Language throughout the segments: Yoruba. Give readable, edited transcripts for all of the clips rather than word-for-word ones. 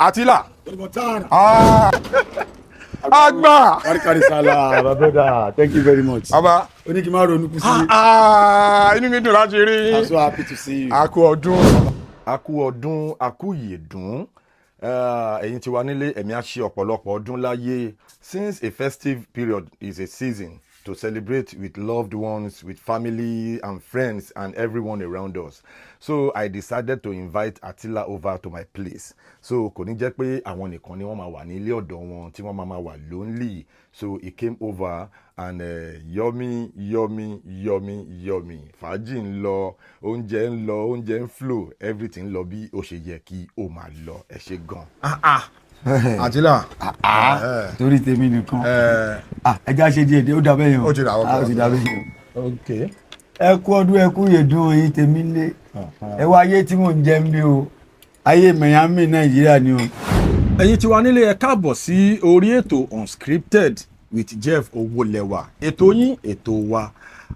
Atila. Ah. Àgbà. Barika Sallah, my brother, thank you very much. Bàbá. Ó ní kí n má ronú kú sí. Ah, inú mi dùn láti rí yín. I'm so happy to see you. A kú ọdún. A kú ọdún, a kú ìyèdún. Ẹ̀yin tí wà nílé, ẹ̀mí á ṣe ọ̀pọ̀lọpọ̀ ọdún láyé. Since a festive period is a season to celebrate with loved ones, with family and friends and everyone around us. So I decided to invite Atila over to my place. So kò ní jẹ́ pé àwọn nìkan ni wọ́n máa wà ní ilé ọ̀dọ̀ wọn tí wọ́n máa máa wà lonely. So he came over and yummy, yummy, yummy, yummy. Fàájì ń lọ, oúnjẹ ń lọ, oúnjẹ ń flow, everything ń lọ bí ó ṣe yẹ kí ó máa lọ. Ẹ ṣe gan. Atila. Torí tèmi nìkan. Ah, ẹja ṣe díẹ̀ díẹ̀, ó dà bẹ́ẹ̀ yẹn o. Ó ti dà, Ah, ó ti dà bẹ́ẹ̀ yẹn o. Okay. Ẹ kú ọdún, ẹ kú ìyèdún, ẹ̀yin tèmi lé. Ẹ wá ayé tí mò ń jẹ ń bí o. Ayé Miami, Nàìjíríà ni o. Ẹ̀yin tí wà nílé, ẹ káàbọ̀ sí orí ètò Unscripted with Jeff Owólẹ́wà, ètò yín, ètò wa.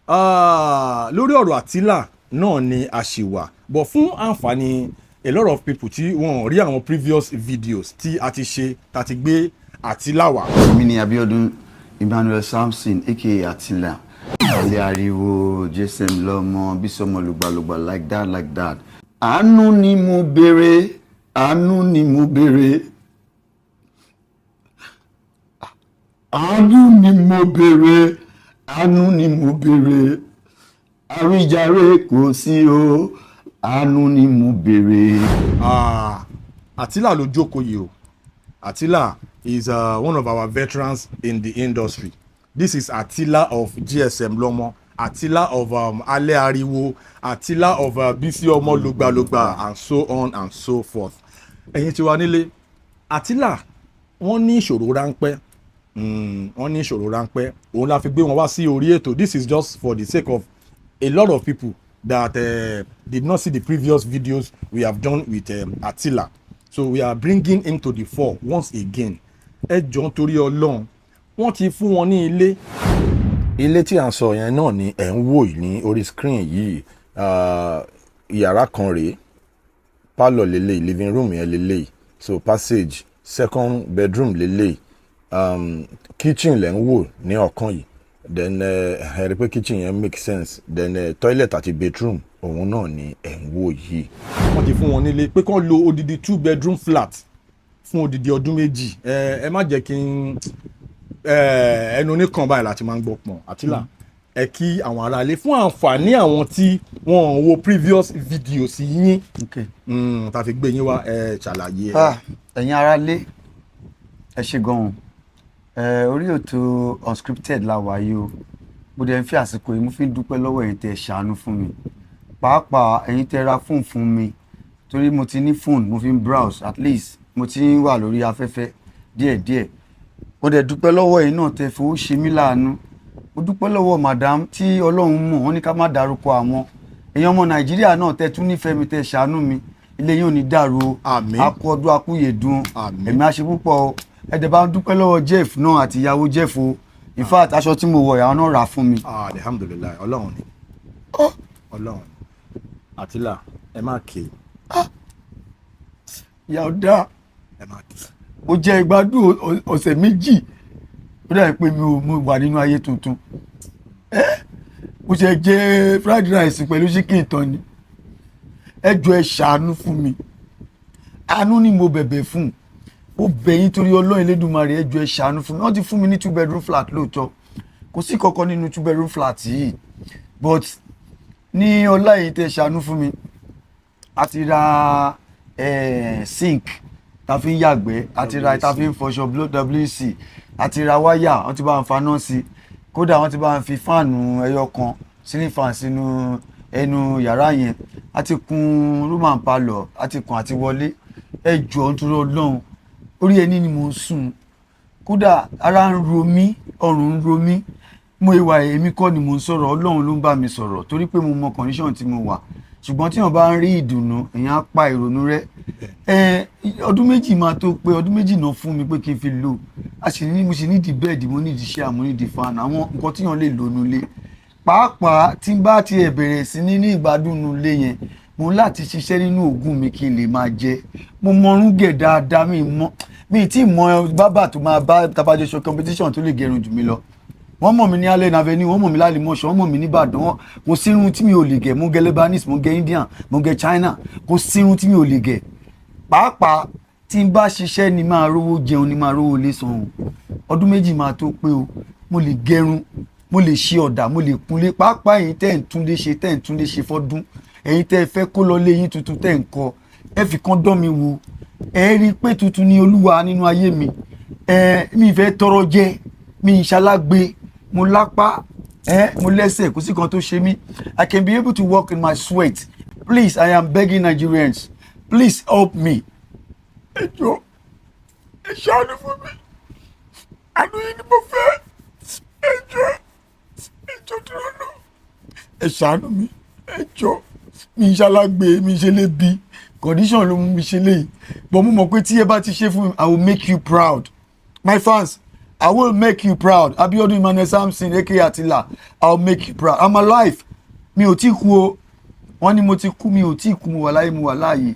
Ah, lórí ọ̀rọ̀ Atila náà ni a ṣì wà bọ̀ fún àǹfààní a lot of people tí wọ́n rí àwọn previous videos tí a ti ṣe, tá ti gbé Atila wá. Èmi ni Abiodun Emmanuel Samson, aka Atila Ilé Ariwo, GSM Lọmọ, Bísọmọ Lùgbàlùgbà, like that, like that. Àánú ni mo béèrè, àánú ni mo béèrè, àánú ni mo béèrè, àánú ni mo béèrè, àwíjàre kò sí o, àánú ni mo béèrè. Ah, Atila ló jókòó yìí o. Atila is one of our veterans in the industry. This is Atila of GSM Lomo, Atila of Alẹ́ Ariwo, Atila of Bisi Ọmọ Lùgbàlùgbà and so on and so forth. Ẹ̀yin tí wà nílé, Atila, wọ́n ní ìṣòro ráńpẹ́. Wọ́n ní ìṣòro ráńpẹ́, òun la fi gbé wọn wá sí orí ètò. This is just for the sake of a lot of people that did not see the previous videos we have done with Atila, so we are bringing him to the fore once again. Ẹ jọ̀ọ́, nítorí Ọlọ́run, wọ́n ti fún wọn ní ilé. Ilé tí à ń sọ yẹn náà ni ẹ̀ ń wò yìí ní orí screen yìí. Ah, yàrá kan rèé, parlour lélẹ̀, living room yẹn lélẹ̀, so passage, second bedroom lélẹ̀, kitchen lẹ̀ ń wò ní ọ̀kan yìí. Then ẹ rí pé kitchen yẹn make sense. Then toilet àti bedroom, òun náà ni ẹ̀ ń wò yìí. Wọ́n ti fún wọn nílé pé kán lo odidi two bedroom flat fún odidi ọdún 2. Ẹ má jẹ́ kí n ẹnu oníkan báyìí láti máa ń gbọ́ pọ̀n. Àtìlà, ẹ kí àwọn aráalé fún àǹfààní àwọn tí wọ́n ò wo previous videos yín tá a fi gbé yín wá. Ẹ ṣàlàyé ẹ. Ah, ẹ̀yin ará lé, ẹ ṣe gan-an. Ẹ orí ètò Unscripted la wà yìí o. Mo dẹ̀ ń fi àsìkò yìí, mo fi ń dúpẹ́ lọ́wọ́ ẹ̀yin tẹ́ ẹ ṣàánú fún mi, pàápàá ẹ̀yin tẹ́ ra fóònù fún mi, torí mo ti ní fóònù, mo fi ń browse, at least mo ti ń wà lórí afẹ́fẹ́ díẹ̀díẹ̀. Mo dẹ̀ dúpẹ́ lọ́wọ́ ẹ̀yin náà tẹ́ fowó ṣe mí láàánú. Mo dúpẹ́ lọ́wọ́ madam tí Ọlọ́run mọ̀, wọ́n ní ká má dárúkọ àwọn. Èèyàn ọmọ Nàìjíríà náà tẹ́ tún nífẹ̀ẹ́ mi, tẹ́ ṣàánú mi, ilé yín ò ní dàrú o. Àmín. A kú ọdún, a kú ìyèdún. Àmín. Ẹ̀mí á ṣe púpọ̀ o. Ẹ dẹ̀ bá ń dúpẹ́ lọ́wọ́ Jeff náà àti ìyàwó Jeff o. In fact, aṣọ tí mo wọ̀, ìyàwó náà rà fún mi. Ah, alhamdulillahi, Ọlọ́run ni, Ọlọ́run. Àtìlà, ẹ má ké. Ìyàwó dá. Ẹ má ké. Mo jẹ ìgbádùn ọ̀sẹ̀ 2, ó dàbí pé mi ò mo wà nínú ayé tuntun. Ẹ mo ṣe jẹ fried rice pẹ̀lú chicken tán ni. Ẹ jọ̀ọ́, ẹ ṣàánú fún mi, àánú ni mo bẹ̀bẹ̀ fún. Mo bẹ̀ yín torí Ọlọ́run Elédùmarè, ẹ jọ̀ọ́, ẹ ṣàánú fún mi. Wọ́n ti fún mi ní two bedroom flat lóòótọ́, kò sí kankan nínú two bedroom flat yìí, but ní ọlá yìí tẹ́ ṣàánú fún mi, a ti ra sink ta fi ń yàgbẹ́, a ti ra ta fi ń fọṣọ, WC, a ti ra wáyà, wọ́n ti bá ń faná sí. Kódà wọ́n ti bá ń fi fan ẹyọ kan, ceiling fan, sínú ẹnu yàrá yẹn. A ti kun room and parlour, a ti kun àti wọlé. Ẹ jọ̀ọ́, nítorí Ọlọ́run, orí ẹni ni mò ń sùn. Kódà ara ń ro mí, ọrùn ń ro mí. Mo ìwà èmi kọ́ ni mò ń sọ̀rọ̀, Ọlọ́run ló ń bá mi sọ̀rọ̀, torí pé mo mọ condition tí mo wà. Ṣùgbọ́n tí wọ́n bá ń rí ìdùnnú, èèyàn á pa ìrònú rẹ́. Ẹ ọdún 2 máa tó pé ọdún 2 náà fún mi pé kí n fi lò. A sì ní mo sì nídìí bed, mo nídìí chair, mo nídìí fan, àwọn nǹkan tí wọ́n lè lò nulẹ̀. Pàápàá tí n bá tiẹ̀ bẹ̀rẹ̀ sí ní ìgbádùn nulẹ̀ yẹn, Mo ń láti ṣiṣẹ́ nínú ògùn mi kí n lè máa jẹ. Mo mọrún gẹ̀ dáadáa. Mi mọ, mi tí mọ bábà tó máa bá tabajọ ṣe competition tó lè gẹrun jù mí lọ. Wọ́n mọ̀ mí ní Allen Avenue, wọ́n mọ̀ mí lálẹ́mọ̀ṣọ́, wọ́n mọ̀ mí ní Ìbàdàn. Kò sí irun tí mi ò lè gẹ̀. Mo gẹ̀ Lebanese, mo gẹ̀ Indian, mo gẹ̀ China. Kò sí irun tí mi ò lè gẹ̀. Pàápàá tí n bá ṣiṣẹ́ ni máa rówó jẹun, ni máa rówó lé san o. Ọdún 2 máa tó pé o. Mo lè gẹrun, mo lè ṣe ọ̀dà, mo lè kunlé. Pàápàá ẹ̀yin tẹ́ ń túnlé ṣe, tẹ́ ń túnlé ṣe fọ́dún, ẹ̀yin tẹ́ ẹ fẹ́ kó lọ lé yín tuntun tẹ́ ń kọ́, ẹ fi kan dán mi wò, ẹ rí i pé tuntun ni Olúwa nínú ayé mi. Ẹ mi fẹ́ tọrọ jẹ, mi ń ṣalágbe. Mo lápá, ẹ mo lẹ́sẹ̀, kò sí kan tó ṣe mí. I can be able to work in my sweat. Please, I am begging Nigerians, please help me. Ẹ jọ̀ọ́, ẹ ṣàánú fún mi. Àánú yín ni mo fẹ́. Ẹ jọ̀ọ́, ẹ jọ̀ọ́, dúró lọ, ẹ ṣàánú mi, ẹ jọ̀ọ́. Mi ń ṣalágbe, mi ṣe lè bí condition ló mú mi ṣe léyìí, but mo mọ̀ pé tí ẹ bá ti ṣe fún mi, I will make you proud. My fans, I will make you proud. Abiodun Emmanuel Samson, aka Atila, I will make you proud. I'm alive. Mi ò tí kú o. Wọ́n ní mo ti kú. Mi ò tí kú. Mo wà láyé, mo wà láàyè.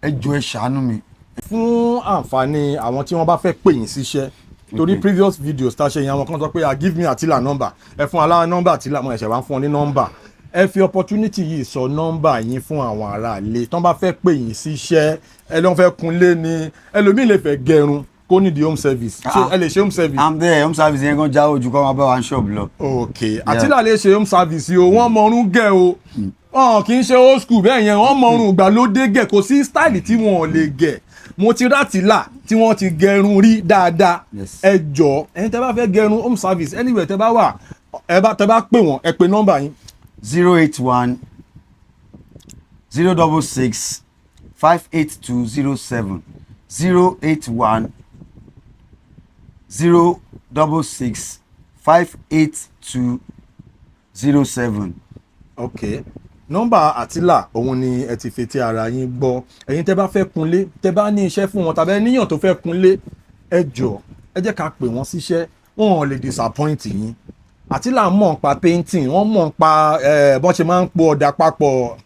Ẹ jọ̀ọ́, ẹ ṣàánú mi. Fún àǹfààní àwọn tí wọ́n bá fẹ́ pè yín síṣẹ́, torí previous videos tá a ṣe yẹn, àwọn kan sọ pé, "Ah, give me Atila number, ẹ fún aláwa number Atila." Mo ẹ̀ṣẹ̀ wá ń fún ọ ní number. Ẹ fi opportunity yìí sọ nọ́mbà yín fún àwọn aráalé tí wọ́n bá fẹ́ pè yín síṣẹ́. Ẹ lọ́n fẹ́ kunlé ni, ẹlòmíì lè fẹ́ gẹrun kó ní di home service. Ṣé Ah. ẹ lè ṣe home service? I'm there. Home service yẹn gan jáwó ju kọ́ máa bá wa ní ṣọ́ọ̀bù lọ. Ok, Atila lè ṣe home service o. Wọ́n mọrún gẹ̀ o. Wọn kì í ṣe old school bẹ́ẹ̀ yẹn, wọ́n mọrún ìgbàlódé gẹ̀. Kò sí style tí wọn ò lè gẹ̀. Mo ti rátìlà tí wọ́n ti gẹrun rí dáadáa. Ẹ jọ̀ọ́, ẹ̀yin tẹ́ bá fẹ́ gẹrun, home service, anywhere tẹ́ bá wà, ẹ bá tẹ́ bá pè wọ́n, ẹ pè nọ́mbà yín. 08106658207. 08106658207. Ok, nọ́mbà Àtìlà òun ni ẹ ti fetí ara yín gbọ́. Ẹ̀yin tẹ́ bá fẹ́ kunlé, tẹ́ bá ní iṣẹ́ fún wọn, tàbí ẹ níyàn tó fẹ́ kunlé, ẹ jọ̀ọ́, ẹ jẹ́ ká pè wọ́n síṣẹ́. Wọn ò lè disappoint yín. Àtìlà mọ̀ nípa painting, wọ́n mọ̀ nípa bọ́n ṣe máa ń po ọ̀dà papọ̀.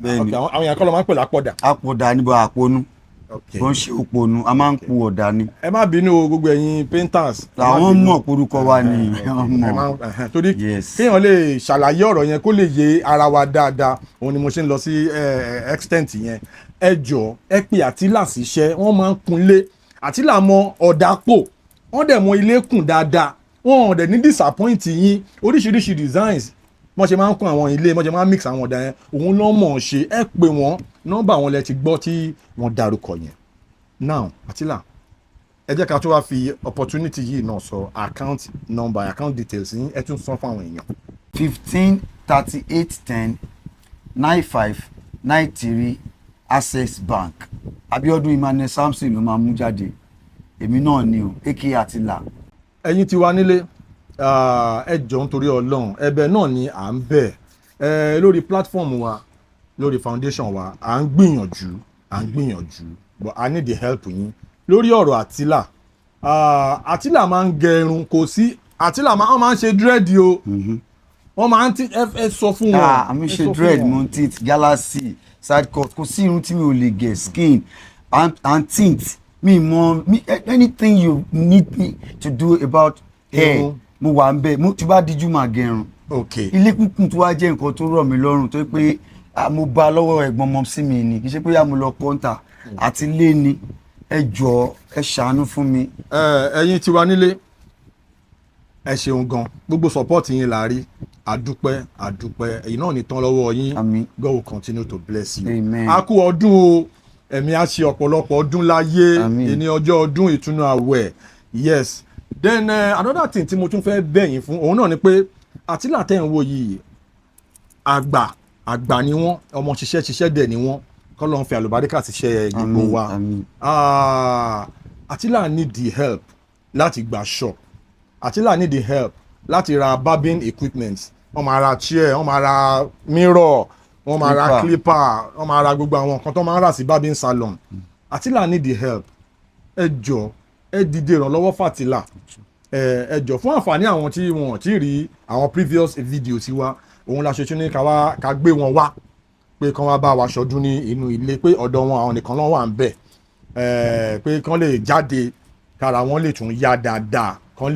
Bẹ́ẹ̀ni. Ok, àwọn èèyàn kọ́ ló máa ń pè lápọ̀dà. Àpọ̀dà níbo àpọ̀nú. Bó ń ṣe òpònú, a máa ń po ọ̀dà ni. Ẹ má bínú o, gbogbo ẹ̀yin painters, ẹ má Làwọn bínú. mọ̀ porúkọ wa ni wọ́n Ẹ mọ̀. Torí kéèyàn lè ṣàlàyé ọ̀rọ̀ yẹn kó lè yé ara wa dáadáa, òun ni mo ṣe ń lọ sí extent yẹn. Ẹ jọ̀ọ́, ẹ pe Àtìlà síṣẹ́. Wọ́n máa ń kunlé. Àtìlà mọ ọ̀dà pò, wọ́n dẹ̀ mọ ilé kùn dáadáa. Wọ́n ò dẹ̀ ní disappoint yín. Oríṣiríṣi designs, wọ́n ṣe máa ń kún àwọn ilé, wọ́n ṣe máa ń mix àwọn ọ̀dà yẹn, òun ló mọ̀ ọ́n ṣe. Ẹ pè wọ́n, nọ́mbà wọn lẹ ti gbọ́ tí wọ́n dárúkọ yẹn. Now, Àtìlà, ẹ jẹ́ ká tún wá fi opportunity yìí náà sọ account number, account details yín. Ẹ tún sọ fún àwọn èèyàn. 1538109593, Access Bank. Abiodun Emmanuel Samson ló máa mú jáde. Èmi náà ni o, aka Atila. Ẹ̀yin tí wà nílé, ẹ jọ̀ọ́, nítorí Ọlọ́run, ẹ̀bẹ̀ náà ni à ń bẹ̀ ẹ lórí platform wa, lórí foundation wa. À ń gbìyànjú, à ń gbìyànjú, but I need the help yín lórí ọ̀rọ̀ Àtìlà. Àtìlà máa ń gẹrun, kò sí Àtìlà máa, wọ́n máa ń ṣe dread o. Wọ́n máa ń tí ẹ sọ fún wọn. Ah, àmì Ẹ ṣe sọ fún dread wọn. Mo ń tint, galaxy, side cut. Kò sí irun tí mi ò lè gẹ̀, skin and tint. Mi mọ mi, anything you need me to do about hair, Irun. mo wà ń bẹ. Mo tí bá díjú, máa gẹrun. Ilé kúnkún tó wá jẹ́ nǹkan tó rọ̀ mí lọ́rùn, tó pé mo bá lọ́wọ́ ẹ̀gbọ́n mọ́ sí mi ni. Kì í ṣe pé yá mo lọ kọ́ńtà àti ilé ni. Ẹ jọ̀ọ́, ẹ ṣàánú fún mi. Ẹ̀yin tiwa nílé, ẹ ṣeun gan. Gbogbo support yín la rí. Àdúpẹ́, àdúpẹ́. Ẹ̀yin náà ní tán lọ́wọ́ yín. Àmín. God will continue to bless you. Amen. A kú ọdún o. Ẹ̀mí á ṣe ọ̀pọ̀lọpọ̀ ọdún láyé. Àmín. Ìní ọjọ́ ọdún ìtúnu àwẹ̀. Yes. Then another thing tí mo tún fẹ́ bẹ̀ yín fún òun náà ni pé Àtìlà tẹ̀ ń wò yìí, àgbà àgbà ni wọ́n, ọmọ ṣiṣẹ́ ṣiṣẹ́ dẹ̀ ni wọ́n. Kọ́ ló ń fi àlùbáríkà ṣiṣẹ́ gbogbo Àmín, wa. àmín. Ah, Àtìlà need the help láti gba shop. Àtìlà need the help láti ra barbing equipment. Wọ́n máa ra chair, wọ́n máa ra mirror, wọ́n máa ra Clipper. clipper, wọ́n máa ra gbogbo àwọn nǹkan tó máa ń rà sí barbing salon. Àtìlà need the help. Ẹ jọ, ẹ dìde ìrànlọ́wọ́ fàtìlà. Ẹ jọ, fún àǹfààní àwọn tí wọn ò tí ì rí àwọn previous video tiwa, òun la ṣe tún ní ká wá ká gbé wọn wá. Pé kán wá bá wa ṣọdún ní inú ilé, pé ọ̀dọ̀ wọn àwọn nìkan ló wà ń bẹ̀, pé kán lè jáde, kára wọn lè tún yá dáadáa, kán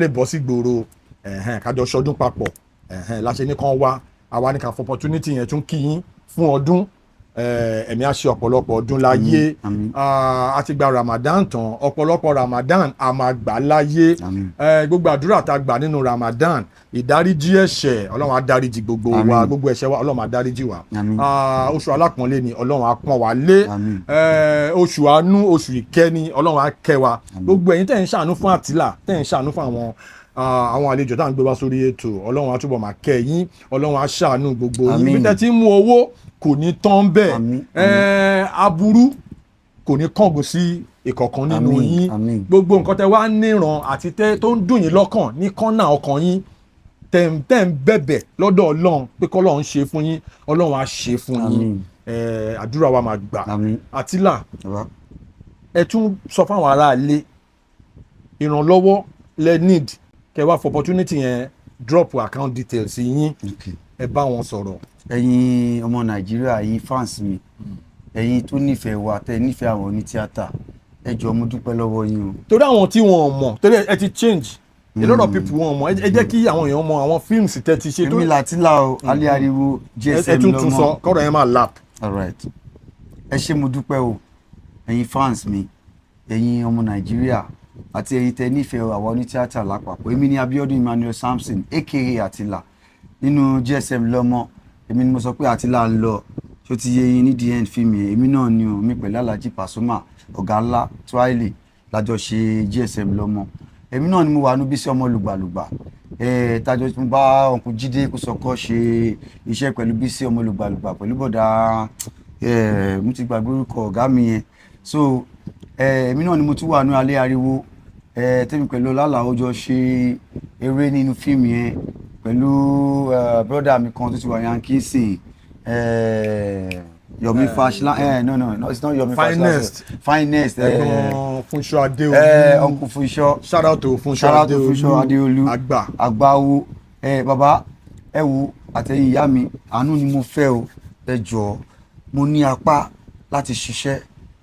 lè bọ́ sí gbòòrò, ẹ̀hẹ́n, kájọ ṣọdún papọ̀, ẹ̀hẹ́n, láṣẹ ní kán wá. Àwa ní ká fọ opportunity yẹn tún kí yín fún ọdún. Ẹ̀mí á ṣe ọ̀pọ̀lọpọ̀ ọdún láyé. Àmín. Ah, a ti gba Ramadan tán, ọ̀pọ̀lọpọ̀ Ramadan a máa gbà láyé. Àmín. Gbogbo àdúrà tá a gbà nínú Ramadan, ìdáríjì ẹ̀ṣẹ̀, Ọlọ́run á dáríjì gbogbo wa. Àmín. Gbogbo ẹ̀ṣẹ̀ wa, Ọlọ́run á dáríjì wa. Àmín. Ah, oṣù alápọ̀nlé ni, Ọlọ́run á pọ́n wa lé. Àmín. Oṣù àánú, oṣù ìkẹ́ni, Ọlọ́run á kẹ́ wa. Gbogbo ẹ̀yin tẹ́ ń ṣàánú fún Àtìlà, tẹ́ ń ṣàánú fún àwọn àlejò tá à ń gbé wá sórí ètò, Ọlọ́run á túbọ̀ máa kẹ́ yín, Ọlọ́run á ṣàánú gbogbo yín. Àmín. Bí tẹ́ ti ń mú owó kò ní tán bẹ́ẹ̀. Àmín. Aburú kò ní kángun sí ìkọ̀kan nínú Àmín, yín. àmín. Gbogbo nǹkan tẹ́ wá níran àti tẹ́ tó ń dùn yín lọ́kàn ní kọ́nà ọkàn yín, tẹ́ ń bẹ̀bẹ̀ lọ́dọ̀ Ọlọ́run pé kọ́lọ́run ṣe fún yín, Ọlọ́run á ṣe fún yín. Àmín. Àdúrà wa máa gbà. Àmín. Àtìlà, Bàbá. ẹ tún sọ fáwọn aráalé, ìrànlọ́wọ́ lẹ need, kẹ́ wá for opportunity yẹn drop account details yín. Ẹ bá wọn sọ̀rọ̀. Ẹ̀yin ọmọ Nàìjíríà, ẹ̀yin fans mi, ẹ̀yin tó nífẹ̀ẹ́ wa, tẹ́ nífẹ̀ẹ́ àwọn onítíátà, ẹ jọ̀ọ́, mo dúpẹ́ lọ́wọ́ yín o. Torí àwọn tí wọn ò mọ̀, torí ẹ ti change, a lot of people wọn ò mọ̀, ẹ jẹ́ kí àwọn èèyàn mọ àwọn films tẹ́ ti ṣe. Èmi l'Àtìlà o, alẹ́ ariwo. Ẹ GSM tún sọ lọ́mọ. kọ́rọ̀ yẹn máa lap. Alright, ẹ ṣé, mo dúpẹ́ o. Ẹ̀yin fans mi, ẹ̀yin ọmọ Nàìjíríà àti ẹ̀yin tẹ́ nífẹ̀ẹ́ àwa onítíátà lápapọ̀, èmi ni Abíọ́dún Emmanuel Samson, aka Àtìlà, nínú GSM lọ́mọ. Èmi ni mo sọ pé Àtìlà ń lọ, tó ti yé yín ní the end fíìmù yẹn. Èmi náà ni o, mi pẹ̀lú Alhaji Pasuma, ọ̀gá ńlá Twaili, lájọ ṣe GSM lọ́mọ. Èmi náà ni mo wà ní Bísí ọmọ lùgbàlùgbà, tajọ mo bá ọkùn Jídé Kòsọ́kọ́ ṣe iṣẹ́ pẹ̀lú Bísí ọmọ lùgbàlùgbà, pẹ̀lú bọ̀dà, mo ti gbàgbé orúkọ ọ̀gá mi yẹn. So èmi náà ni mo tún wà ní alẹ́ ariwo, tẹ́mi pẹ̀lú Ọlálàó jọ ṣe eré nínú fíìmù yẹn, pẹ̀lú brother mi kan tó ti wà Yankee sìn, Yomi Fashlan, no, it's not Yomi Finest. Fashlan, Finest. Ẹ̀gbọ́n Fúnṣọ́ Adéolú. Uncle Fúnṣọ́. Shout out to Fúnṣọ́. Shout out to Fúnṣọ́ Adéolú. Àgbà. Àgbáwo. Bàbá, ẹ wo, àtẹ̀yìn ìyá mi, àánú ni mo fẹ́ o. Ẹ jọ̀ọ́, mo ní apá láti ṣiṣẹ́,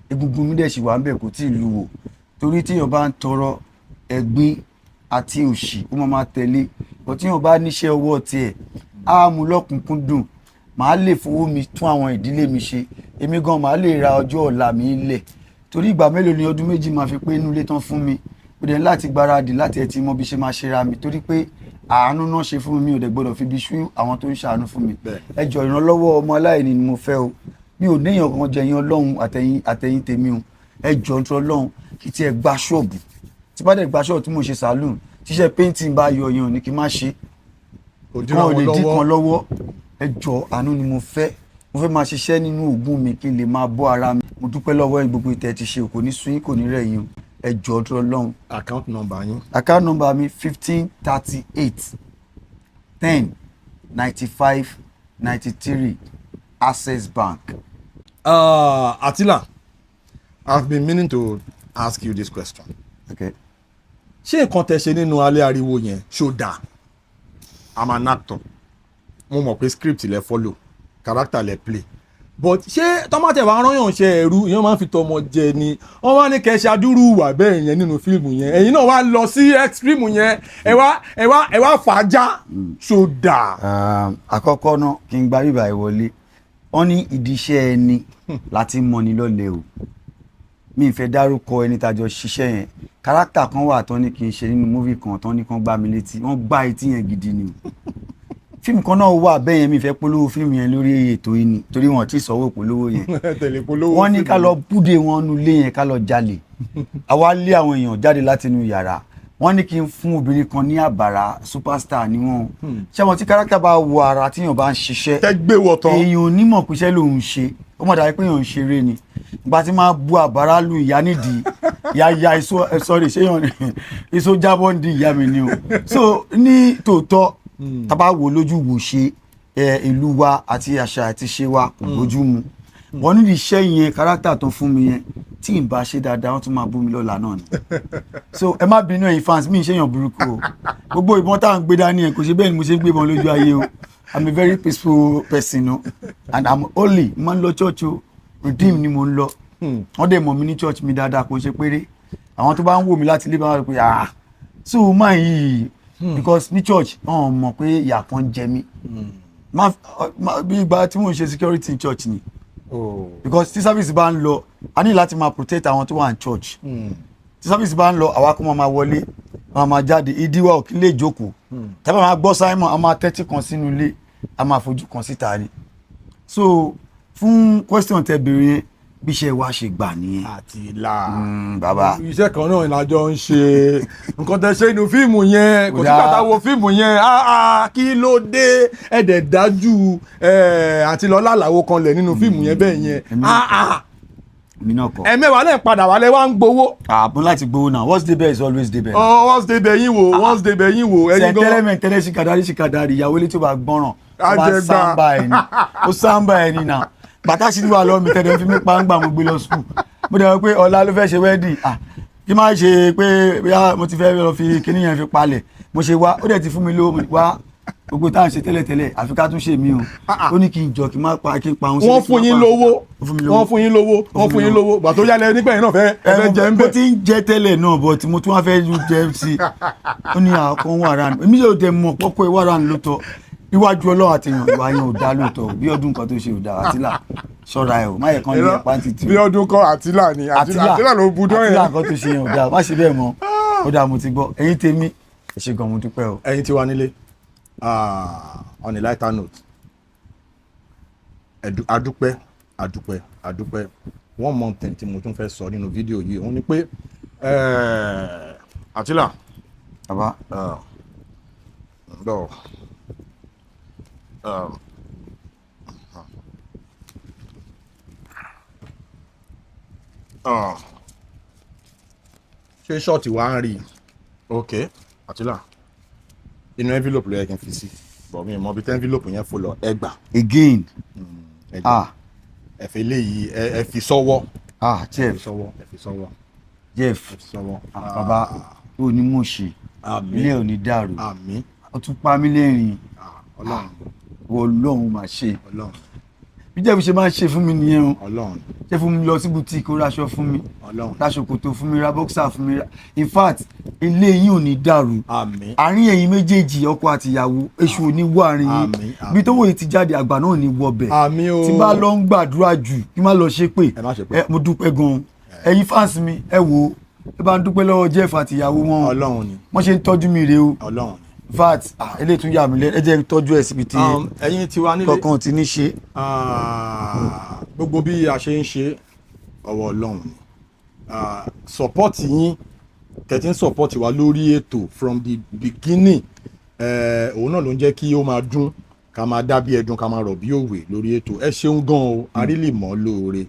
egungun mi dẹ̀ ṣì wà ń bẹ̀, kò tí ì lu wò, torí tíyàn bá ń tọrọ, ẹ̀gbin àti òṣì ó máa tẹ̀lé bọ́. Tíyàn bá níṣẹ́ ọwọ́ tiẹ̀, á mú lọ́kùnkúndùn. Màá lè fowó mi tún àwọn ìdílé mi ṣe, èmi gan màá lè ra ọjọ́ ọ̀la mi lẹ̀, torí ìgbà mélòó ni ọdún 2 máa fi pé inú ilé tán fún mi? Ó dẹ̀ ní láti gbáradì láti ẹ̀ ti mọ bí ṣe máa ṣe ra mi, torí pé àánú náà ṣe fún mi, mi ò dẹ̀ gbọ́dọ̀ fi bí ṣú àwọn tó ń ṣàánú fún mi. Ẹ jọ̀ọ́, ìrànlọ́wọ́ ọmọ aláìní ni mo fẹ́ o. Mi ò níyàn kan jẹyìn Ọlọ́run àtẹ̀yìn tèmi o. Ẹ jọ̀ọ́, nítorí Ọlọ́run, kí tí ẹ gba ṣọ́ọ̀bù, tí bá dẹ̀ gba ṣọ́ọ̀bù tí mo ṣe saloon, tíṣẹ́ painting bá yọ yẹn, ò ní kí n má ṣe. Kò dínà Kan ò lè wọn dín lọ́wọ́. kan lọ́wọ́. Ẹ jọ̀ọ́, àánú ni mo fẹ́. Mo fẹ́ máa ṣiṣẹ́ nínú ògùn mi kí n lè máa bọ́ ara mi. Mo dúpẹ́ lọ́wọ́ yín, gbogbo ìtẹ́ ti ṣe, kò ní sú yín, kò ní rẹ̀ yín o. Ẹ jọ̀ọ́, nítorí Ọlọ́run. Account number yín. Account number mi, 1538109593, Access Bank. Atila, I've been meaning to ask you this question. Okay. Ṣé nǹkan tẹ́ ṣe nínú alẹ́ ariwo yẹn ṣó dáa? I'm an actor. Mo mọ̀ pé script lẹ follow, character lẹ play. But ṣé tọ́mátẹ̀ wa rányàn ṣe ẹ̀rú ìyẹn máa ń fi tọmọ jẹ ni? Wọ́n wá ní kẹ́ ṣe adúrú ìwà bẹ́ẹ̀ yẹn nínú fíìmù yẹn. Ẹ̀yin náà wá lọ sí extreme yẹn. Ẹ wá fà á já. Ṣó dáa? Àkọ́kọ́ náà, kí n gba bíbá ìwọlé, wọ́n ní ìdí iṣẹ́ ẹni láti mọni lọ́lẹ̀ o. Mi ì fẹ́ dárúkọ ẹni tàjọ ṣiṣẹ́ yẹn. Character kan wà tán ní kí n ṣe nínú movie kan, tán ní kán gbá mi létí, wọ́n gbá etí yẹn gidi ni o. Fíìmù kan náà wà bẹ́ẹ̀ yẹn, mi ì fẹ́ polówó fíìmù yẹn lórí ètò yìí ni, torí wọn ò tí ì sanwó polówó yẹn. Tẹ̀lé polówó. Wọ́n ní ká lọ búdé wọn nu ilé yẹn, ká lọ jalè. Àwa lé àwọn èèyàn jáde láti inú yàrá. Wọ́n ní kí n fún obìnrin kan ní àbàrà, superstar ni wọ́n. Ṣé wọn tí character bá wọ ara tíyàn bá ń ṣiṣẹ́, Tẹ́ gbé wọ̀ tán. èèyàn ò ní mọ̀ pé iṣẹ́ lòun ṣe, ó mọ̀ dàbí pé èèyàn ń ṣeré ni. Ìgbà tí máa bu àbàrà lu ìyá nídìí, ìyá ya iṣó, sorry, ṣé èèyàn iṣó jábọ́ ń di ìyá mi ni o. So ní tòótọ́, tá bá wò lójú wò ṣe, ìlú wa àti àṣà àti ṣe wa kò bójú mu. Wọ́n nídìí iṣẹ́ yẹn, character tó fún mi yẹn, tí n bá ṣe dáadáa, wọ́n tún máa bú mi lọ́la náà ni. So ẹ má bínú, ẹ̀yin fans mi, ń ṣèyàn burúkú o. Gbogbo ìbọn tá à ń gbé dání ẹ̀, kò ṣe bẹ́ẹ̀ ni mo ṣe ń gbébọn lójú ayé o. I'm a very peaceful person o, and I'm holy. Mo máa ń lọ church o, Redeem ni mo ń lọ. Wọ́n dẹ̀ mọ̀ mí ní church mi dáadáa, kò ń ṣe péré. Àwọn tó bá ń wò mí láti ilé bá wà pé, "Ah, so máa yìí," because ní church wọ́n mọ̀ pé ìyà kan ń jẹ mí. Bí ìgbà tí mò ń ṣe security in church ni, Oh. because tí service bá ń lọ, a ní láti máa protect àwọn tó wà ní church. Tí service bá ń lọ, àwa kó máa wọlé, máa jáde, ìdíwọ́ ò kí lè jókòó tẹ́bà máa gbọ́ Simon, a máa tẹ́tí kan sínú ilé, a máa fojú kan síta ni. So fún question tẹ́ béèrè yẹn, bí iṣẹ́ wa ṣe gbà nìyẹn. Àtìlà. Bàbá. Iṣẹ́ kan náà la jọ ń ṣe. Nǹkan tẹ́ ṣe inú fíìmù yẹn, kò sígbà tá a wo fíìmù yẹn, ah, ah, kí ló dé? Ẹ̀dẹ̀ dájú àti lọ́lá àlàó kan lẹ̀ nínú fíìmù yẹn bẹ́ẹ̀ yẹn. Ah, ah. Èmi náà kọ́. Ẹ̀mẹ́wàá lẹ́ padà wálé wá ń gbowó. Àbọ̀ láti gbowó náà, what's the best is always the best. Oh, what's the bẹ̀ yín wò, what's the bẹ̀ yín wò, ẹ̀yin gan. Sẹ̀ńtẹ́lẹ̀mẹ̀ tẹ́lẹ̀, ṣìkàdárì ṣìkàdárì, ìyàwó ilé tó bá gbọ́ràn, ó bá Àjẹgbà. sáńbà ẹni, ó sáńbà ẹni náà. Bàtà sí wà lọ́wọ́ mi tẹ́lẹ̀ fi mí pa ń gbà mo gbé lọ school. Mo dẹ̀ wọ́n pé ọ̀la ló fẹ́ ṣe wedding. Ah, kí má ṣe pé bóyá mo ti fẹ́ lọ fi kíní yẹn fi palẹ̀ mo ṣe wá. Ó dẹ̀ ti fún mi lówó. Mo ní, "Wá, gbogbo tá à ń ṣe tẹ́lẹ̀tẹ́lẹ̀, àfi ká tún ṣe mí o." Ó ní kí n jọ kí n má pa, kí n pa òun sílẹ̀, Wọ́n kí n fún má yín pa lówó. òun. Ó fún mi lówó. Wọ́n fún yín lówó, wọ́n fún yín lówó. Gbà tó yálẹ̀ nígbà yẹn náà fẹ́ ẹ fẹ́ jẹ ń Mo bẹ̀. ti ń jẹ tẹ́lẹ̀ náà, but mo tún wá fẹ́ jẹ sí i. Ó ní àkọ́ wà rán, èmi yóò dẹ̀ mọ̀ pọ́kọ́ ẹ wà rán lóòótọ́. Iwájú Ọlọ́run àti èèyàn, ìwà yẹn ò dá lóòótọ́. Bí ọdún kan tó ṣe ò dá. Àtìlà, ṣọ́ra ẹ̀ o, má yẹ kán ní ẹ̀pá títì. Bí ọdún kọ́, Àtìlà ni, Àtìlà ló budọ́ Àtìlà, yẹn. kan tó ṣe yẹn ò dá, má ṣe bẹ́ẹ̀ mọ́. Ó dáa, mo ti gbọ́. Ẹ̀yin tèmi, ẹ ṣé gan, mo dúpẹ́ o. Ẹ̀yin tí wà nílé, on a lighter note, adúpẹ́, adúpẹ́, adúpẹ́. One more thing tí mo tún fẹ́ sọ nínú fídíò yìí òun ni pé Àtìlà, Bàbá. Bọ̀, ṣé ṣọ́ọ̀tì wa ń rí i? Ok, Àtìlà, inú envelope ló yẹ kí n fi sí, bọ̀ mi ò mọ ibi tí envelope yẹn fò lọ. Ẹ gbà. Again? Ẹ gbà. Ah. Ẹ fi eléyìí, ẹ fi sọ́wọ́. Ah. Ẹ fi Jeff. sọ́wọ́, ẹ fi sọ́wọ́. Jeff. Ẹ fi sọ́wọ́. Ah, bàbá, ó ní mò ṣe. Àmín. Ilé ò ní dàrú. Àmín. Ó tún pa mí lẹ́rìn. Ah, Ọlọ́run. Wọ Ọlọ́run máa ṣe. Ọlọ́run. Bí Jeff ṣe máa ń ṣe fún mi nìyẹn o. Ọlọ́run. Ṣe fún mi lọ sí boutique, ó raṣọ fún mi, Ọlọ́run. ra ṣòkòtò fún mi, ra boxer fún mi. In fact, ilé yín ò ní dàrú. Àmín. Àárín ẹ̀yin méjèèjì, ọkọ àti ìyàwó, èṣù ò ní wọ àárín yín. Àmín, àmín. Bí tó wòye ti jáde, àgbà náà ò ní wọbẹ̀. Àmín o. Tí bá lọ ń gbàdúrà jù, kí má lọ ṣépè. Ẹ má ṣépè. Ẹ, mo dúpẹ́ gan-an. Ẹ̀yin fans mi, ẹ wò ó, ẹ bá ń dúpẹ́ lọ́wọ́ Jeff àti ìyàwó wọn. Ọlọ́run ni. Wọ́n ṣe ń tọ́jú mi rèé o. Ọlọ́run ni. In fact, ah, eléyìí tún yà mí lẹ́, ẹ jẹ́ n tọ́jú ẹ̀ síbi tí Ẹ̀yin tiwa nílé, kankan ti ní ṣe. Ah, gbogbo bí a ṣe ń ṣe, ọwọ́ Ọlọ́run ni. Ah, support yín tẹ̀tí ń support wa lórí ètò from the beginning, òun náà ló ń jẹ́ kí ó máa dún, ká máa dá bí ẹdun, ká máa rọ̀ bí òwe lórí ètò. Ẹ ṣeun gan o, a rí lè mọ́ lóore.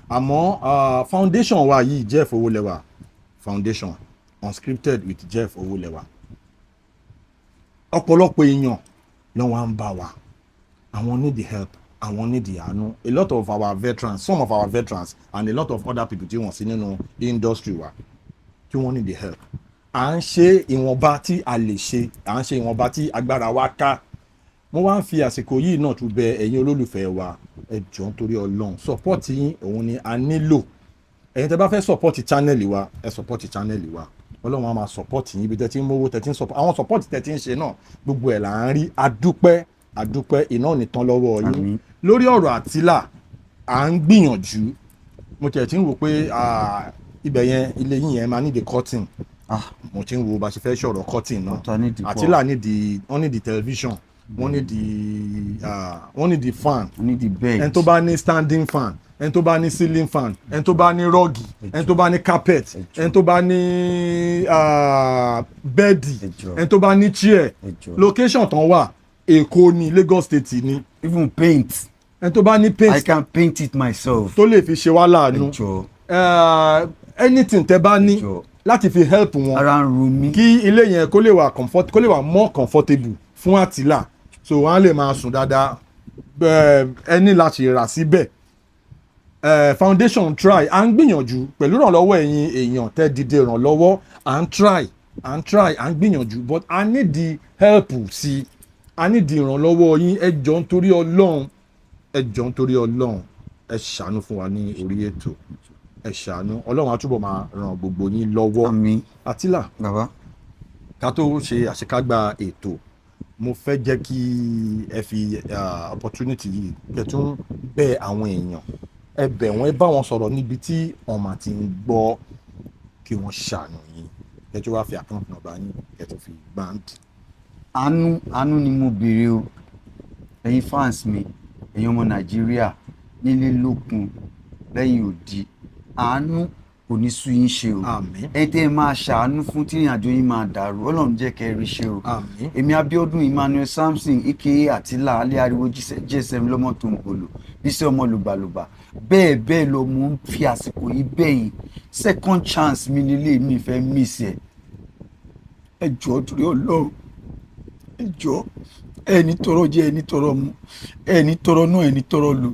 Àmọ́ foundation wa yìí, Jeff Owólẹ́wà Foundation, Unscripted with Jeff Owólẹ́wà, ọ̀pọ̀lọpọ̀ èèyàn ló wá ń bá wa, àwọn need the help, àwọn need the àánú. A lot of our veterans, some of our veterans and a lot of other people tí wọ́n sí nínú industry wa tí wọ́n need the help. À ń ṣe ìwọ̀nba tí a lè ṣe, à ń ṣe ìwọ̀nba tí agbára wa ká. Mo wá ń fi àsìkò yìí náà tún bẹ ẹ̀yin olólùfẹ́ wa, ẹ jọ̀ọ́, nítorí Ọlọ́run, support yín òun ni a nílò. Ẹ̀yin tẹ́ bá fẹ́ support channel wa, ẹ support channel wa. Ọlọ́run á máa support yín. Ibi tẹ́ ti ń mówó, tẹ́ ti ń support, àwọn support tẹ́ ti ń ṣe náà, gbogbo ẹ̀ là ń rí. Adúpẹ́, adúpẹ́. Iná ò ní tán lọ́wọ́ yín. Àmín. Lórí ọ̀rọ̀ Àtìlà, à ń gbìyànjú. Mo tiẹ̀ ti ń wò pé, ah, ibẹ̀ yẹn, ilé yín yẹn máa need curtain. Ah. Mo ti ń wo bá ṣe fẹ́ sọ̀rọ̀ curtain náà. Ọ̀tọ̀ nídìí pọ̀. Àtìlà nídìí, wọ́n nídìí television, wọ́n nídìí fan. Ní the bed. Ẹni tó bá ní standing fan, ẹni tó bá ní ceiling fan, ẹni tó bá ní rug, ẹni tó bá ní carpet, ẹni tó bá ní bẹ́ẹ̀dì, Ẹ jọ̀ọ́. ẹni tó bá ní chair. Ẹ jọ̀ọ́. Location tán wà, Èkó ní, Lagos State ní. Even paint. Ẹni tó bá ní I paint can paint it myself. tó lè fi ṣe wá láàánú. Ẹ jọ̀ọ́. Anything tẹ́ bá ní Ẹ jọ̀ọ́. láti fi help wọn, Ara ń ro mí. kí ilé yẹn kó lè wà comfort, kó lè wà more comfortable fún Àtìlà, so wọ́n á lè máa sùn dáadáa. Bẹ́ẹ̀, ẹ ní láti rà síbẹ̀. Foundation try, à ń gbìyànjú pẹ̀lú ìrànlọ́wọ́ ẹ̀yin èèyàn tẹ́ dìde ìrànlọ́wọ́. À ń try, à ń try, à ń gbìyànjú, but I need the help sí. A nídìí ìrànlọ́wọ́ yín. Ẹ jọ̀ọ́ nítorí Ọlọ́run, ẹ jọ̀ọ́ nítorí Ọlọ́run, ẹ ṣàánú fún wa ní orí ètò. Ẹ ṣàánú. Ọlọ́run á túbọ̀ máa ràn gbogbo yín lọ́wọ́. Àmín. Àtìlà, Bàbá. ká tó ṣe àṣekágbá ètò, mo fẹ́ jẹ́ kí ẹ fi opportunity yìí kẹ́ tún bẹ̀ àwọn èèyàn. Ẹ bẹ̀ wọ́n, ẹ bá wọn sọ̀rọ̀ níbi tí wọ́n máa ti ń gbọ́, kí wọ́n ṣàánú yín. Kẹ́ tó wá fi account number yín, kẹ́ tó fi band. Àánú, àánú ni mo béèrè o. Ẹ̀yin fans mi, ẹ̀yin ọmọ Nàìjíríà nílé lókun lẹ́yìn òdi, àánú kò ní sú yín ṣe o. Àmín. Ẹ tẹ́ ẹ máa ṣàánú fún tí ìrìnàjò yín máa dàrú, Ọlọ́run jẹ́ kẹ́ ẹ rí ṣe o. Àmín. Èmi Abíọ́dún Emmanuel Samson aka Àtìlá alẹ́ ariwo GSM lọ́mọ tó ń bolo bísí ọmọ lùgbàlùgbà bẹ́ẹ̀ bẹ́ẹ̀ lọ. Mo ń fi àsìkò yìí bẹ̀yìn. Second chance mi nílé mi fẹ́ miss ẹ̀. Ẹ jọ̀ọ́, torí Ọlọ́run, ẹ jọ̀ọ́. Ẹni tọrọ jẹ, ẹni tọrọ mu, ẹni tọrọ náà, ẹni tọrọ lò,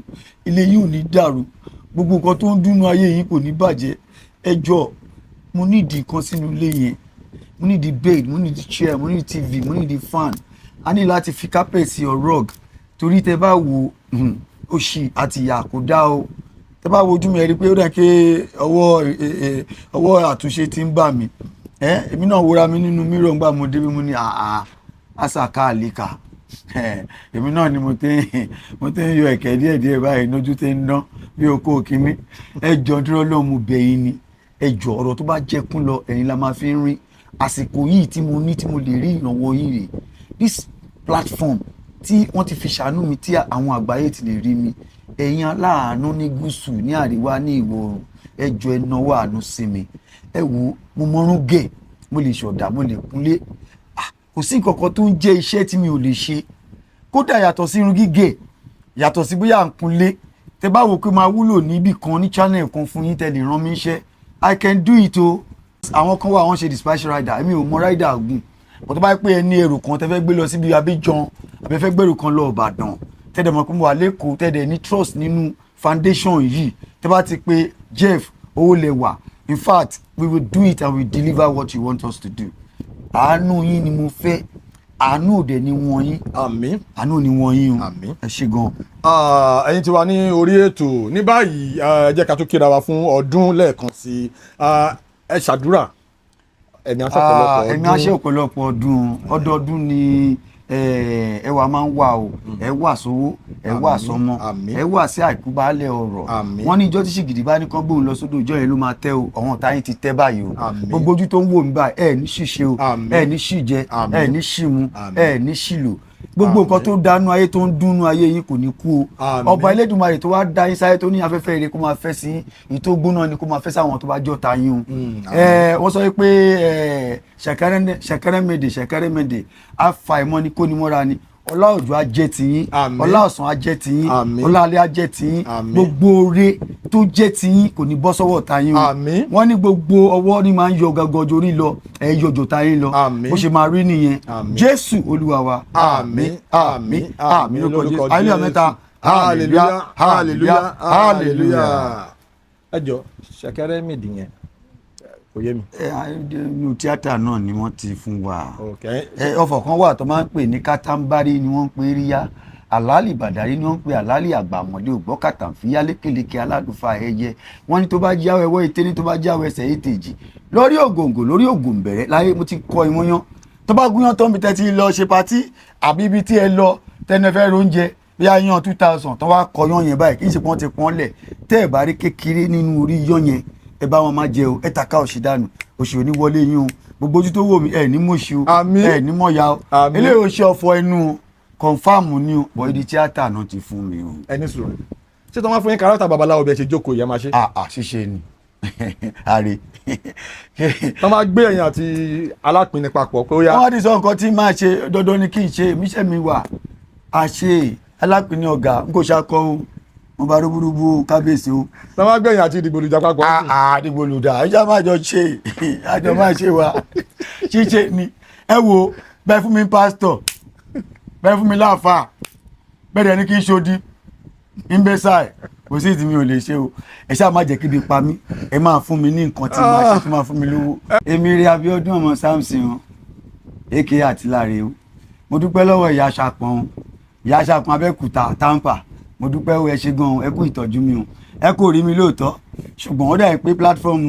ilé yìí ò ní dàrú. Gbogbo nǹkan tó ń dúnú ayé yìí kò ní bàjẹ́. Ẹ jọ̀ọ́, mo nídìí nǹkan sínú ilé yẹn. Mo nídìí bed, mo nídìí chair, mo nídìí TV, mo nídìí fan. A ní láti fi carpet sí or rug, torí tẹ bá wo òṣì àti ìyà kò dá o. Tẹ bá wo ojú mi, ẹ rí i pé ó dà pé ọwọ́ àtúnṣe ti ń bà mí. Ẹ èmi náà wúra mi nínú mirror ńgbà mo débi, mo ní àà àṣàkà àlìkà. Èmi náà ni mo ti ń yọ ẹ̀kẹ́ díẹ̀díẹ̀ báyìí, lójú ti ń dán bí okó kínní. Ẹ jọ̀ọ́, dúró lọ́hùn, mo bẹ̀ yín ni. Ẹ jọ̀ọ́, ọ̀rọ̀ tó bá jẹkún lọ, ẹ̀yin la máa fi ń rí. Àsìkò yìí tí mo ní tí mo lè rí ìrànwọ́ yín rèé. This platform tí wọ́n ti fi ṣàánú mi, tí àwọn àgbáyé ti lè rí mi, ẹ̀yin aláàánú ní gúúsù, ní àríwá, ní ìwọ̀ oòrùn, ẹ jọ̀ọ́, ẹ nawọ́ àánú sí mi. Ẹ wo, mo mọrún gẹ̀, mo lè ṣọ̀dà, mo lè kúnlé. Ah, kò sí nǹkan kan tó ń jẹ́ iṣẹ́ tí mi ò lè ṣe. Kódà yàtọ̀ sí irun gígẹ̀, yàtọ̀ sí bóyá à ń kunlé, tẹ bá wò pé máa wúlò níbì kan ní channel kan fún yín, tẹ lè rán mi iṣẹ́, I can do it o. Àwọn kan wà, wọ́n ṣe dispatch rider. Èmi ò mọ rider gùn bọ́. Tó bá yẹ pé ẹ ní èrò kan tẹ fẹ́ gbé lọ síbi Abidjan, àbẹ fẹ́ gbèrò kan lọ Ìbàdàn, tẹ́dẹ̀ mọ̀ pé mo wà lẹ́kọ̀ọ́, tẹ́dẹ̀ ní trust nínú foundation yìí, tẹ́ bá ti pé Jeff owó lè wà. In fact, we will do it and we deliver what you want us to do. Àánú yín ni mo fẹ́. Àánú òde ni wọ́n yín. Àmín. Àánú ni wọ́n yín o. Àmín. Ẹ ṣé gan. Ah, ẹ̀yin tí wà ní orí ètò ní báyìí, ẹ jẹ́ ká tún kíra wa fún ọdún lẹ́ẹ̀kan sí i. Ah, ẹ ṣàdúrà, ẹ̀mí aṣọ ọ̀pọ̀lọpọ̀ Ẹ̀mí á ṣe ọ̀pọ̀lọpọ̀ ọdún. Ọdọọdún ni ẹwà máa ń wà o. Ẹ wà sówó, ẹ wà Àmín, sọmọ, àmín. ẹ wà sí àìkú baálẹ̀ ọ̀rọ̀. Àmín. Wọ́n ní ìjọ tí ṣìgìdì bá ní kán gbóhùn lọ sódò, ìjọ yẹn ló máa tẹ́ o. Àwọn ọ̀tá yín ti tẹ́ báyìí o. Àmín. Gbogbo ojú tó ń wò mí báyìí, ẹ ní ṣìṣe o. Àmín. Ẹ ní ṣìjẹ, Àmín. ẹ ní ṣìmu, Àmín. ẹ ní ṣìlò. Gbogbo nǹkan tó dánú ayé, tó ń dúnú ayé yín, kò ní kú o. Àmín. Ọba Elédùmarè tó wá dá yín sáyé, tó ní afẹ́fẹ́ ire kó máa fẹ́ sí yín, èyí tó gbóná ni kó máa fẹ́ sáwọn tó bá jọ́ta yín o. Ẹ wọ́n sọ pé ẹ ṣẹ̀kẹ̀rẹ̀mẹdẹ ṣẹ̀kẹ̀rẹ̀mẹdẹ àfàìmọ̀ ni kò ní mọ́ra ni. Ọlá òjò á jẹ́ tiyín. Àmín. Ọlá ọ̀sán á jẹ́ tiyín. Àmín. Ọlá alẹ́ á jẹ́ tiyín. Àmín. Gbogbo oore tó jẹ́ tiyín kò ní bọ́ sọ́wọ́ ọ̀tá yín o. Àmín. Wọ́n ní gbogbo ọwọ́ ní máa ń yọ gàgọ́jọ orí lọ, ẹ yọjọ ta yín lọ. Àmín. Bó ṣe máa rí nìyẹn. Àmín. Jésù Olúwa wa. Àmín, àmín, àmín lórúkọ lórúkọ Jésù. Hallelujah mẹ́ta. Hallelujah, hallelujah, hallelujah. Ẹ jọ, ṣẹ̀kẹ̀rẹ̀ mìdí yẹn kò yé mi. Ẹ inú tíátà náà ni wọ́n ti fún wa. Ok. Ẹ ọfọ̀ kan wà tó máa ń pè ní kátàmbárí ni wọ́n ń pè ríyá, àlálì bàdárí ni wọ́n ń pè àlálì àgbàmọ̀lé ògbọ́ kàtàǹfìyá lékeleke alálùfáà ẹyẹ. Wọ́n ní tó bá jáwé ẹwọ́ ètè ní tó bá jáwé ẹsẹ̀ ètèjì lórí ògòǹgò lórí ògòǹbẹ̀rẹ̀ láyé. Mo ti kọ ìwọ̀n yán. Tó bá gúnyán tó ń bi tẹ́tí lọ ṣe party àbí ibi tí ẹ lọ tẹnu ẹ fẹ́ róúnjẹ bí a yan 2000 tó wá kọ yán yẹn báyìí, kì í ṣe pé wọ́n ti pọ́n lẹ̀. Tẹ́ ẹ̀ bá rí kékeré nínú orí yán yẹn, ẹ bá wọn má jẹ o. Ẹ tàka òṣì dànù, òṣì ò ní wọlé yín o. Gbogbo ojú tó wò mí, ẹ ní mọ̀ṣí o. Àmín. Ẹ ní mọ̀ya o. Àmín. Eléyìí ò ṣe ọ̀fọ̀ ẹnu o, confirm ni o, bọ̀ ìdí tíátà náà ti fún mi o. Ẹni sùúrù, ṣé tí wọ́n fún yín kárátà babaláwo bí ẹ ṣe jókòó yẹn máa ṣe? Àà, ṣíṣe ni àrè. Tí wọ́n bá gbé ẹ̀yin àti alápinni papọ̀ pé ó yá. Wọ́n ti sọ nǹkan tí máa ṣe, dandan ni kí n ṣe míṣẹ́ mi wà àṣe alápinni ọ̀gá n kò ṣakọ o, mo bá rúburúbu o, kábíyèsí o. Tí wọ́n bá gbé ẹ̀yin àti ìdìgbòlùjà papọ̀. Àdìgbòlùdà ẹ ṣáà máa jọ ṣe, àjọ máa ṣe wa, ṣíṣe ni. Ẹ wo, bẹ́ẹ̀ fún mi pásítọ̀, bẹ́ẹ̀ fún mi láàfáà, bẹ́ẹ̀ dẹ̀ ni kí n ṣodi imbesai, kò sí ìtì mi ò lè ṣe o. Ẹ ṣáà má jẹ́ kíbi pa mí. Ẹ máa fún mi ní nǹkan tí màá ṣe tó máa fún mi lówó. Èmi rí Abíọ́dún ọmọ Samson o, aka Àtìláre o. Mo dúpẹ́ lọ́wọ́ ìyá Ṣàpọ̀n, ìyá Ṣàpọ̀n Abẹ́òkúta Tampa. Mo dúpẹ́ o, ẹ ṣé gan, ẹ kú ìtọ́jú mi o. Ẹ kò rí mi lóòótọ́, ṣùgbọ́n ó dàbí pé platform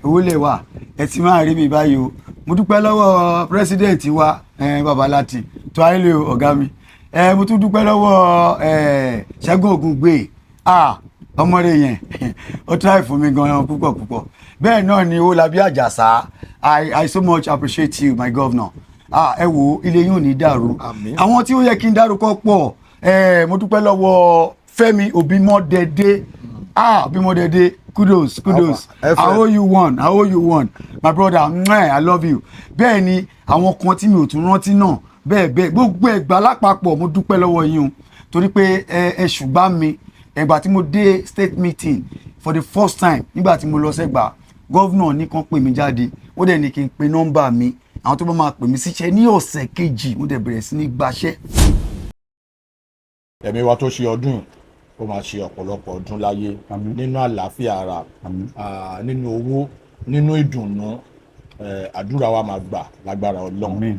owó lè wà, ẹ ti máa rí mi báyìí o. Mo dúpẹ́ lọ́wọ́ president wa, bàbá láti tó ayé ọ̀gá mi. Mo tún dúpẹ́ lọ́wọ́ Ṣẹ́gun Ògúngbè, ah, ọmọ rẹ̀ yẹn, ó try fún mi gan-an púpọ̀ púpọ̀. Bẹ́ẹ̀ náà ni Owólabí Àjàsá. I so much appreciate you, my governor. Ah, ẹ wo, ilé yín ò ní dàrú. Àmín. Àwọn tí ó yẹ kí n dárúkọ pọ̀. Mo dúpẹ́ lọ́wọ́ Fẹ́mi Òbímọ́dẹ́dẹ́. Ah, Òbímọ́dẹ́dẹ́, kudos, kudos. Alpha, I FM. owe you one, I owe you one, my brother. Mwah, I love you. Bẹ́ẹ̀ ni àwọn kan tí mi ò tún rántí náà bẹ́ẹ̀ bẹ́ẹ̀. Gbogbo Ẹ̀gbá lápapọ̀, mo dúpẹ́ lọ́wọ́ yín o, torí pé ẹ ṣùgbọ́n mi ẹgbà tí mo dé state meeting for the first time, nígbà tí mo lọ sẹ́gbà, governor ní kàn pè mí jáde, ó dẹ̀ ní kí n pe nọ́mbà mi, àwọn tó bá máa pè mí síṣẹ́. Ní ọ̀sẹ̀ kejì, mo dẹ̀ bẹ̀rẹ̀ sí ní gbaṣẹ́. Ẹ̀mí wa tó ṣe ọdún yìí, ó máa ṣe ọ̀pọ̀lọpọ̀ ọdún láyé nínú àlàáfíà ara, nínú owó, nínú ìdùnnú. Àdúrà wa máa gbà lágbára Ọlọ́run. Àmín.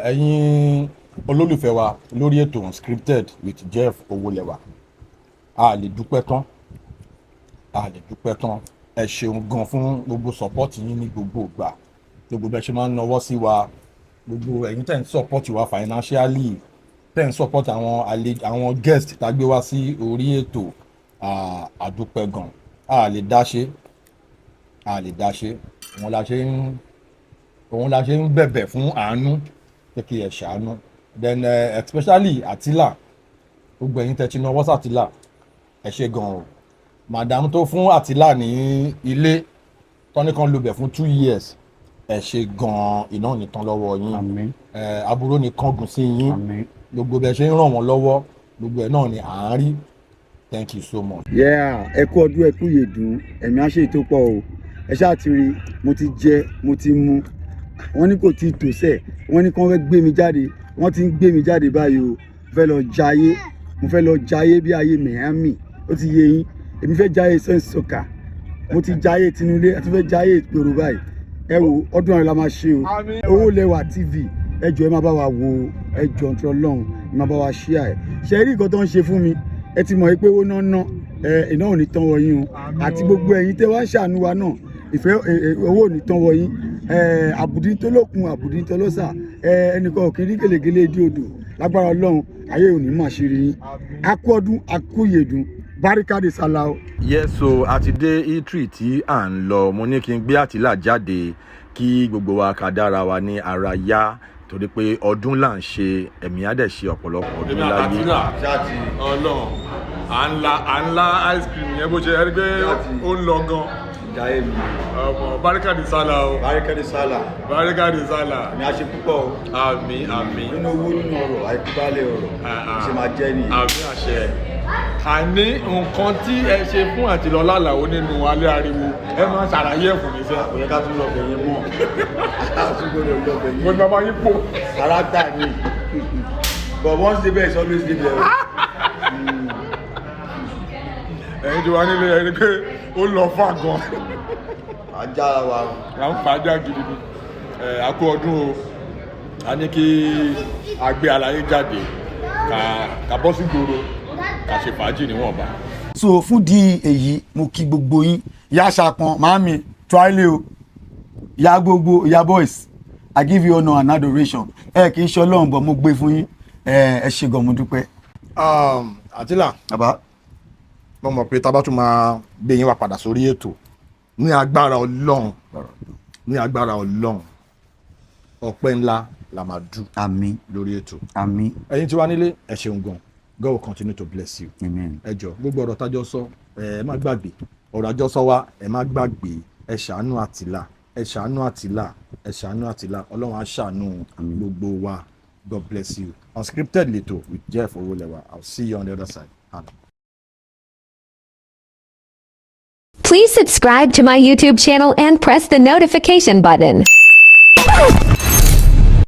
Ẹ̀yin olólùfẹ́ wa lórí ètò Unscripted with Jeff Owólẹ́wà, a lè dúpẹ́ tán, a lè dúpẹ́ tán. Ẹ ṣeun gan fún gbogbo support yín ní gbogbo ìgbà, gbogbo bẹ́ẹ̀ ṣe máa ń nawọ́ sí wa, gbogbo ẹ̀yin tẹ̀ ń support wa financially, tẹ̀ ń support àwọn àlejò, àwọn guest tá a gbé wá sí orí ètò. A dúpẹ́ gan. A lè dá ṣe, a lè dá ṣe. Òun la ṣe ń bẹ̀bẹ̀ fún àánú pé kí ẹ ṣàánú. Then especially Àtìlà, gbogbo ẹ̀yin tẹ́ ti nawọ́ sàtìlà, ẹ ṣe gan o. Madam tó fún Àtìlà ní ilé tọ́ní kan lobẹ̀ fún 2 years, ẹ ṣe gan. Iná ò ní tán lọ́wọ́ yín. Àmín. Aburú ní kángun sí yín. Àmín. Gbogbo bẹ́ẹ̀ ṣe ń ràn wọ́n lọ́wọ́, gbogbo ẹ̀ náà ni à ń rí. Thank you so much. Yeah, ẹ kú ọdún, ẹ kú ìyèdún, ẹ̀mí á ṣe tó pọ̀ o. Ẹ ṣáà ti rí, mo ti jẹ, mo ti mu. Wọ́n ní kò tí ì tó sẹ̀, wọ́n ní kí wọ́n fẹ́ gbé mi jáde, wọ́n ti ń gbé mi jáde báyìí o. Mo fẹ́ lọ jayé, mo fẹ́ lọ jayé bí ayé Miami. Ó ti yé yín, èmi fẹ́ jayé sẹ́ńsọ̀kà. Mo ti jayé tinúlé, àti fẹ́ jayé ìgboro báyìí. Ẹ wo, ọdún ayọ̀ la máa ṣe o. Owólẹ́wà TV, ẹ jọ̀ọ́, ẹ máa bá wa wo. Ẹ jọ̀ọ́, nítorí Ọlọ́run, ẹ máa bá wa share. Ẹ ṣe rí nǹkan tó ń ṣe fún mi, ẹ ti mọ̀ pé owó náà ná ẹ, iná ò ní tán wọ yín o. Àti gbogbo ẹ̀yin tẹ́ wá ń ṣàánú wa náà, ìfẹ́ owó ò ní tán wọ yín. Àbùdí tó lókun, àbùdí tó lọ́sà, ẹnìkan ò kí rí gèlègèlè dí odò. Lágbára Ọlọ́run, ayé ò ní mà ṣe rí yín. A kú ọdún, a kú ìyèdún, báríkà de sálà o. Yes, so a ti dé eatery tí à ń lọ. Mo ní kí n gbé Àtìlà jáde kí gbogbo wa ká dára wa ní ara yá, torí pé ọdún là ń ṣe, ẹ̀mí á dẹ̀ ṣe ọ̀pọ̀lọpọ̀ ọdún Èmi láyé. àtàtìlà Ọlọ́run, à ń la ice cream yẹn, bó ṣe rí pé ó ń lọ gan. Jayé mi. Ọmọ, báríkà de sálà o. Báríkà de sálà. Báríkà de sálà. Èmi á ṣe púpọ̀ o. Àmín, àmín. Nínú owó, nínú ọrọ̀, àìkú baálé ọrọ̀. Ṣe máa jẹ́ nìyẹn. Àmín àṣẹ. Àní nǹkan tí ẹ ṣe fún Àtìlọ́lá Àlàó nínú alẹ́ ariwo, ẹ máa ṣàlàyé ẹ̀ fún mi sẹ́. Kò yẹ ká tún lọ bẹ̀yẹn mọ́, a tún gbọ́dọ̀ lọ bẹ̀yẹn. Mo ní bàbá yín pò. Character ni, but once dey there is always dey there. Ẹ̀yin tí wàá nílé ẹni pé ó lọ fà gan. Ajá wa. À ń fàájà gidi ni. Ẹ a kú ọdún o. A ní kí a gbé àlàyé jáde, ká bọ́ sí gbòòrò, ká ṣe fàájì níwọ̀nba. So fún di èyí, mo kí gbogbo yín. Ìyá Ṣàpọ̀n, màámi tíráìlì o, ìyá gbogbo, ìyá boys, I give you honour and adoration. Ẹ kì í ṣe Ọlọ́run bọ̀, mo gbé fún yín. Ẹ ṣe gan, mo dúpẹ́. Àtìlà, Bàbá. Mo mọ̀ pé tá a bá tún máa gbé yín wá padà sórí ètò, ní agbára Ọlọ́run, ní agbára Ọlọ́run, ọpẹ́ ńlá la máa dù Àmín. lórí ètò. Àmín. Ẹ̀yin tí wà nílé, ẹ ṣeun gan. God will continue to bless you. Amen. Ẹ jọ, gbogbo ọ̀rọ̀ tájọ sọ, ẹ má gbàgbé ọ̀rọ̀ àjọsọ wa. Ẹ má gbàgbé, ẹ ṣàánú Àtìlà, ẹ ṣàánú Àtìlà, ẹ ṣàánú Àtìlà. Ọlọ́run á ṣàánú gbogbo wa. God bless you. Unscripted lẹ́tọ̀ with Jeff Owolewa. I will see you on the other side. Hannah. Please subscribe to my YouTube channel and press the notification button.